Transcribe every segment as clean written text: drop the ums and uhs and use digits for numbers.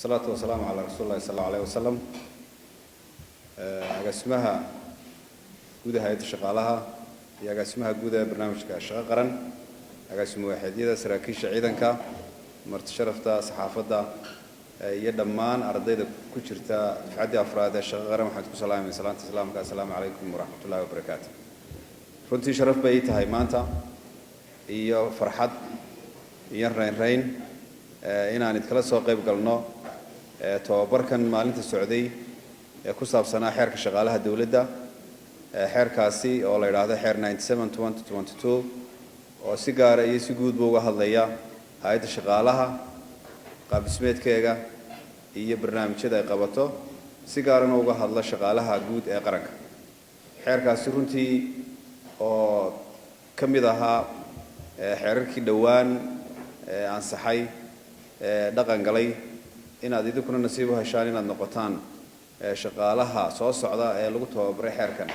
Wasalaatu wasalaamu calaa rasuuli llahi sal allahu alayh wasalam. Agaasimaha guud ee hay-adda shaqaalaha iyo agaasimaha guud ee barnaamijka Shaqo Qaran, agaasimo waaxeedyada, saraakiisha ciidanka, marti sharafta, saxaafadda iyo dhammaan ardayda ku jirta dufcaddii afraad ee Shaqo Qaran, waxaan ku salaamay salaanta islaamka: assalaamu calaykum waraxmat ullahi wabarakaatu. Runtii sharaf bay ii tahay maanta iyo farxad iyo raynrayn inaan idkala soo qayb galno tobabarkan maalinta socday ee ku saabsanaa xeerka shaqaalaha dowladda, xeerkaasi oo la yidhaahdo xeer 97/2022, oo si gaara iyo si guudba uga hadlaya hay-adda shaqaalaha, qaabdhismeedkeega iyo barnaamijyada ay qabato, si gaarana uga hadla shaqaalaha guud ee qaranka. Xeerkaasi runtii oo ka mid ahaa xeerarkii dhowaan ansaxay, dhaqan galay, inaad idinkuna nasiib u heshaan inaad noqotaan shaqaalaha soo socda ee lagu tababaray xeerkan,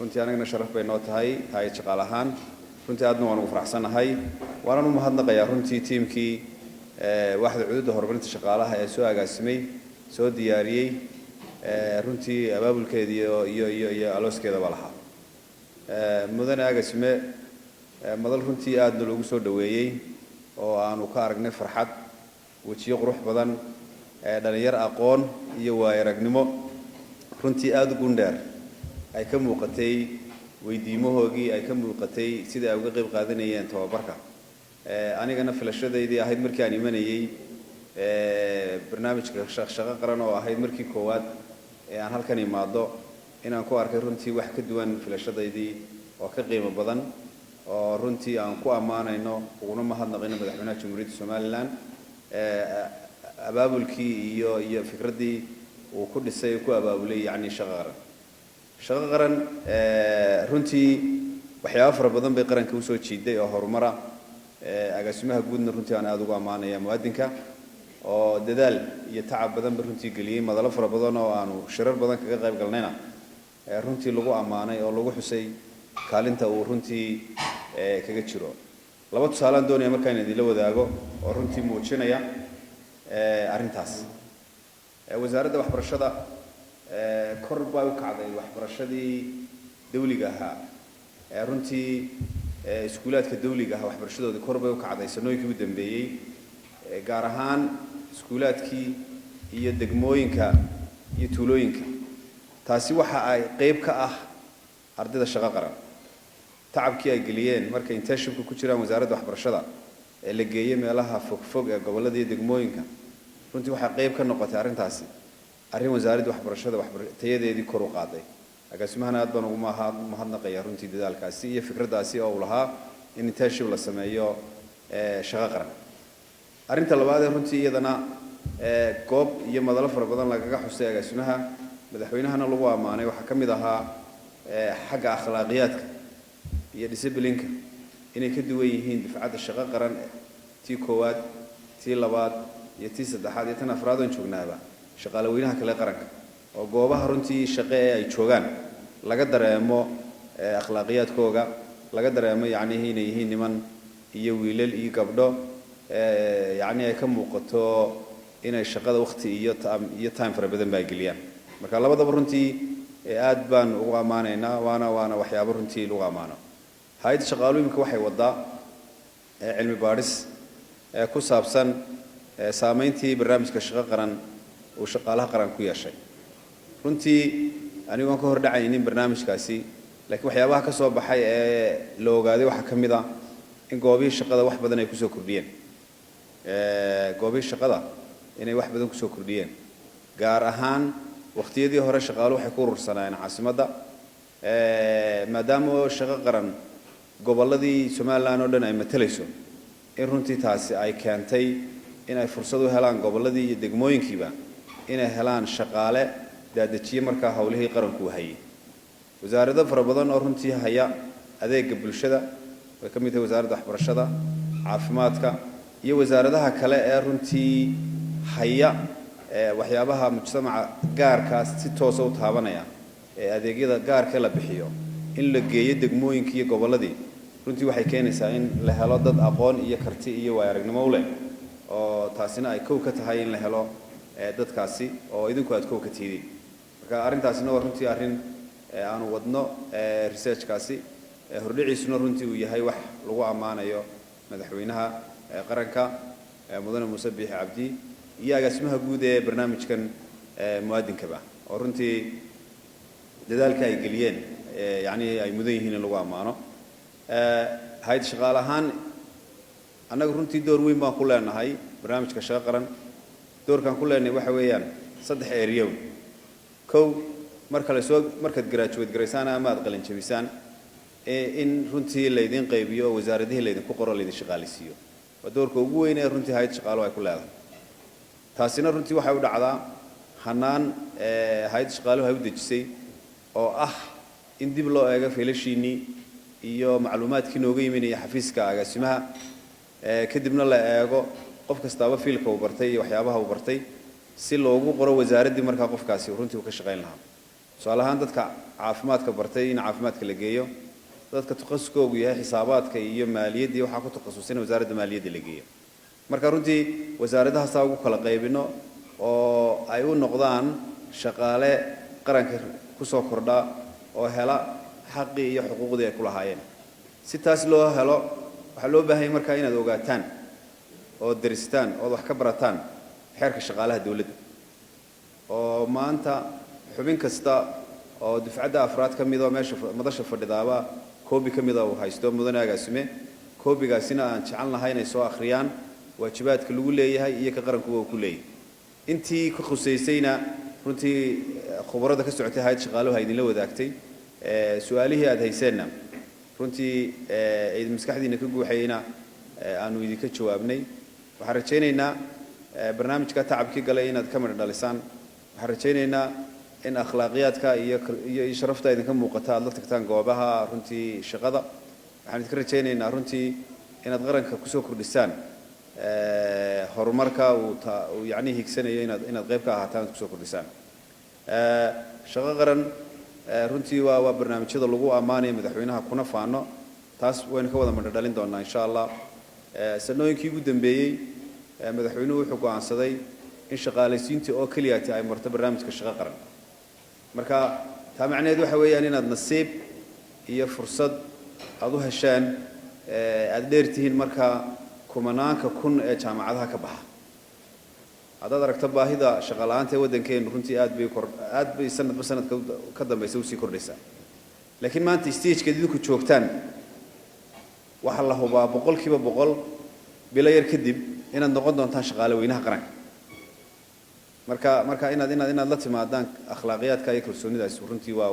runtii anagana sharaf bay noo tahay hay-ad shaqaale ahaan. Runtii aadna waan ugu faraxsanahay, waanan u mahadnaqayaa runtii tiimkii waaxda cududa horumarinta shaqaalaha ee soo agaasimay, soo diyaariyey, runtii abaabulkeeda iyo alooskeedaba lahaa. Mudane agaasime, madal runtii aadna loogu soo dhoweeyey oo aanu ka aragnay farxad, wejiyo qurux badan, dhalinyar aqoon iyo waayaragnimo runtii aada u gundheer ay ka muuqatay, weydiimahoogii ay ka muuqatay sidai ay uga qayb qaadanayeen tababarka. Anigana filashadaydii ahayd markii aan imanayey barnaamijka Shaqo Qaran, oo ahayd markii koowaad ee aan halkan imaado, inaan ku arkay runtii wax ka duwan filashadaydii oo ka qiimo badan, oo runtii aan ku ammaanayno uguna mahadnaqayno madaxweynaha Jamhuuriyadda Somaliland abaabulkii iyo fikraddii uu ku dhisay, ku abaabulay yacni Shaqo Qaran. Shaqo Qaran runtii waxyaabo fara badan bay qaranka usoo jiiday oo horumara. Agaasimaha guudna runtii aan aada ugu ammaanaya muwaadinka oo dadaal iyo tacab badanba runtii geliyey, madalo fara badan oo aanu shirar badan kaga qayb galnayna runtii lagu ammaanay oo lagu xusay kaalinta uu runtii kaga jiro. Laba tusaalaan doonaya markaan idinla wadaago oo runtii muujinaya arrintaas. Wasaaradda waxbarashada, kor bay u kacday waxbarashadii dawliga ahaa. Runtii iskuulaadka dawliga ahaa waxbarashadoodii kor bay u kacday sanooyinkii u dambeeyey, gaar ahaan iskuulaadkii iyo degmooyinka iyo tuulooyinka. Taasi waxa ay qayb ka ah ardayda Shaqo Qaran tacabkii ay geliyeen markay internshipka ku jiraan wasaaradda waxbarashada ee la geeyey meelaha fogfog ee gobollada iyo degmooyinka. Runtii waxay qayb ka noqotay arrintaasi arrin wasaaradda waxbarashada tayadeedii kor u qaaday. Agaasimahana aad baan ugu mahadnaqaya runtii dadaalkaasi iyo fikraddaasi oo uu lahaa in internship la sameeyo Shaqo Qaran. Arrinta labaad ee runtii iyadana goob iyo madalo fara badan lagaga xusay agaasimaha, madaxweynahana lagu ammaanay, waxaa ka mid ahaa xagga akhlaaqiyaadka iyo disciplineka inay ka duwan yihiin dufcadda Shaqo Qaran, tii koowaad, tii labaad iyo tii saddexaad iyo tan afraad oon joognaaba, shaqaale weynaha kale qaranka, oo goobaha runtii shaqo ee ay joogaan laga dareemo akhlaaqiyaadkooga, laga dareemo yacnihii inay yihiin niman iyo wiilal iyo gabdho yacni ay ka muuqato inay shaqada waqti iyo time fara badan ba ay geliyaan. Marka labadaba runtii aad baan ugu ammaanaynaa, waana waxyaabo runtii lagu ammaano. Hay-adda shaqaaluhu imika waxay wadaa cilmi baadhis ku saabsan saameyntii barnaamijka Shaqo Qaran uu shaqaalaha qaran ku yeeshay. Runtii anigoon ka hor dhacaynin barnaamijkaasi, laakiin waxyaabaha ka soo baxay ee la ogaaday waxaa ka mid ah in goobihii shaqada wax badan ay kusoo kordhiyeen, goobihii shaqada inay wax badan kusoo kordhiyeen. Gaar ahaan waqtiyadii hore shaqaaluhu waxay ku urursanaayeen caasimadda. Maadaama Shaqo Qaran gobolladii Somaliland oo dhan ay matalayso, in runtii taasi ay keentay in ay fursad u helaan gobolladii iyo degmooyinkiiba inay helaan shaqaale daadejiye markaa howlihii qaranku hayay. Wasaarado fara badan oo runtii haya adeega bulshada way ka mid tahay wasaaradda waxbarashada, caafimaadka iyo wasaaradaha kale ee runtii haya waxyaabaha mujtamaca gaarkaas si toosa u taabanaya ee adeegyada gaarka la bixiyo, in la geeyo degmooyinkii iyo gobolladii runtii waxay keenaysaa in la helo dad aqoon iyo karti iyo waay aragnimo u leh, oo taasina ay kow ka tahay in la helo Dadkaasi oo idinku aad kow ka tihidiin. Marka arrintaasina waa runtii arrin aanu wadno, researchkaasi hordhiciisuna runtii uu yahay wax lagu ammaanayo madaxweynaha qaranka, Mudane Muuse Biixi Cabdi, iyo agaasimaha guud ee barnaamijkan muwaadinkaba, oo runtii dadaalka ay geliyeen yacni ay mudan yihiin in lagu ammaano. Hay'ad shaqaale ahaan, annaga runtii door weyn baan ku leenahay barnaamijka Shaqo Qaran. Doorkaan ku leenahay waxa weeyaan saddex area. Kow, marka la soo markaad graduate garaysaan ama aad qalin jabisaan, in runtii laydin qaybiyo oo wasaaradihii laydinku qoro, laydin shaqaalaysiiyo, waa doorka ugu weyn ee runtii hay'ad shaqaaluhu ay ku leedahay. Taasina runtii waxay u dhacdaa hanaan hay'ad shaqaaluhu ay u dejisay, oo ah in dib loo eego faylashiinnii iyo macluumaadkii nooga yiminaya xafiiska agaasimaha, kadibna la eego qof kastaaba fieldka uu bartay iyo waxyaabaha uu bartay, si loogu qoro wasaaraddii markaa qofkaasi runtii uu ka shaqayn lahaa. Tusaale ahaan, dadka caafimaadka bartay in caafimaadka la geeyo, dadka takhasuskoogu yahay xisaabaadka iyo maaliyadda iyo waxaa ku takhasusay in wasaaradda maaliyadda la geeyo. Marka runtii wasaaradahaasaa ugu kala qaybino oo ay u noqdaan shaqaale qaranka kusoo kordha oo hela xaqii iyo xuquuqdii ay ku lahaayeen. Si taas loo helo, waxaa loo baahanyay markaa inaad ogaataan oo daristaan ood wax ka barataan xeerka shaqaalaha dowladda, oo maanta xubin kasta oo dufcadda afraad ka mid oo meesha madasha fadhidaaba koobi ka mida uu haysto mudane agaasime. Koobigaasina aan jecel nahay inay soo akhriyaan waajibaadka lagu leeyahay iyo ka qarankuba uu ku leeyahay. Intii ka khusaysayna runtii khubarada ka socotay hay'ad shaqaaluhu ha idinla wadaagtay. Su-aalihii aada hayseenna runtii idin maskaxdiina ka guuxayeyna aanu idinka jawaabnay. Waxaan rajaynaynaa barnaamijka tacabkii galay inaad ka midho dhalisaan. Waxaan rajaynaynaa in akhlaaqiyaadka iyo sharafta idinka muuqata aad la tagtaan goobaha runtii shaqada. Waxaan idinka rajaynaynaa runtii inaad qaranka kusoo kordhisaan horumarka uu yacni higsanayo, inaad qayb ka ahaataan, aad kusoo kordhisaan. Shaqo Qaran runtii waa barnaamijyada lagu ammaanayo madaxweynaha kuna faano. Taas waynu ka wada midho dhalin doonaa, insha Allah. Sanooyinkii ugu dambeeyey, madaxweynuhu wuxuu go'aansaday in shaqaalaysiintii oo keliyati ay marto barnaamijka Shaqo Qaran. Marka taa macnaheed waxa weeyaan inaad nasiib iyo fursad aada u hesheen, aada dheer tihiin marka kumanaanka kun ee jaamacadaha ka baxa. Haddaad aragto baahida shaqa la'aanta ee waddankeenu, runtii aad bay sanadba sanadka ka dambaysa usii kordhaysaa. Laakiin maanta stagekeed idinku joogtaan, waxaa la hubaa 100% bilo yar kadib inaad noqon doontaan shaqaale weynaha qaranka. Marka inaad la timaadaan akhlaaqiyaadka iyo kalsoonidaas runtii waa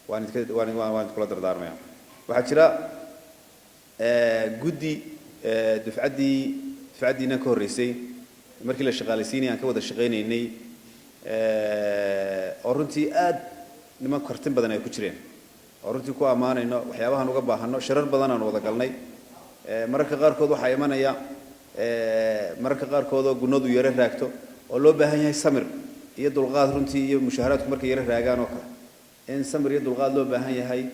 waan idinka waan waan idinkula dardaarmaya. Waxaa jira guddi dufcaddiina ka horreysay markii la shaqaalaysiinaya aan ka wada shaqaynaynay, oo runtii aad niman kartin badan ay ku jireen, oo runtii ku ammaanayno waxyaabahan uga baahanno. Shirar badan aan wada galnay. Mararka qaarkood waxaa imanaya mararka qaarkood oo gunnadu yaro raagto oo loo baahan yahay samir iyo dulqaad runtii, iyo mushaaharaadku markay yaro raagaan oo kale in samir iyo dulqaad loo baahan yahay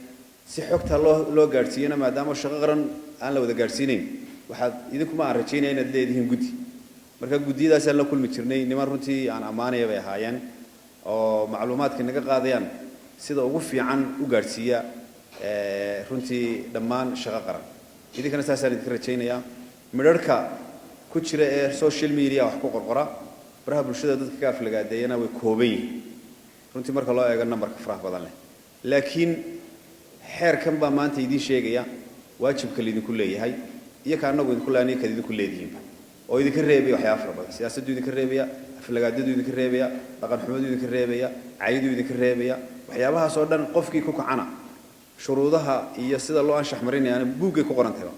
si xogta loo gaadhsiiyana. Maadaama Shaqo Qaran aan la wada gaadhsiinayn, waxaad idinkuma aan rajaynaya inaad leedihiin guddi. Marka guddiyadaasaan la kulmi jirnay. Niman runtii aan ammaanaya bay ahaayeen, oo macluumaadka naga qaadayaan sida ugu fiican u gaadhsiiya runtii dhammaan Shaqo Qaran. Idinkana saasaan idinka rajaynayaa. Midharhka ku jira ee social media wax ku qorqora, baraha bulshada dadka ka aflagaadeeyana, way kooban yihiin runtii marka loo eego nambarka faraha badan leh. Laakiin xeerkan baa maanta idiin sheegaya waajibka laydinku leeyahay iyo ka annagu idinku leeyahay, kaad idinku leedihiinba, oo idinka reebaya waxyaaba fara badan. Siyaasaddu idinka reebaya, aflagaadadu idinka reebaya, dhaqan xumadu idinka reebaya, cayidu idinka reebaya. Waxyaabahaas oo dhan qofkii ku kacana, shuruudaha iyo sida loo anshax marinayaana buuggay ku qoran tahay.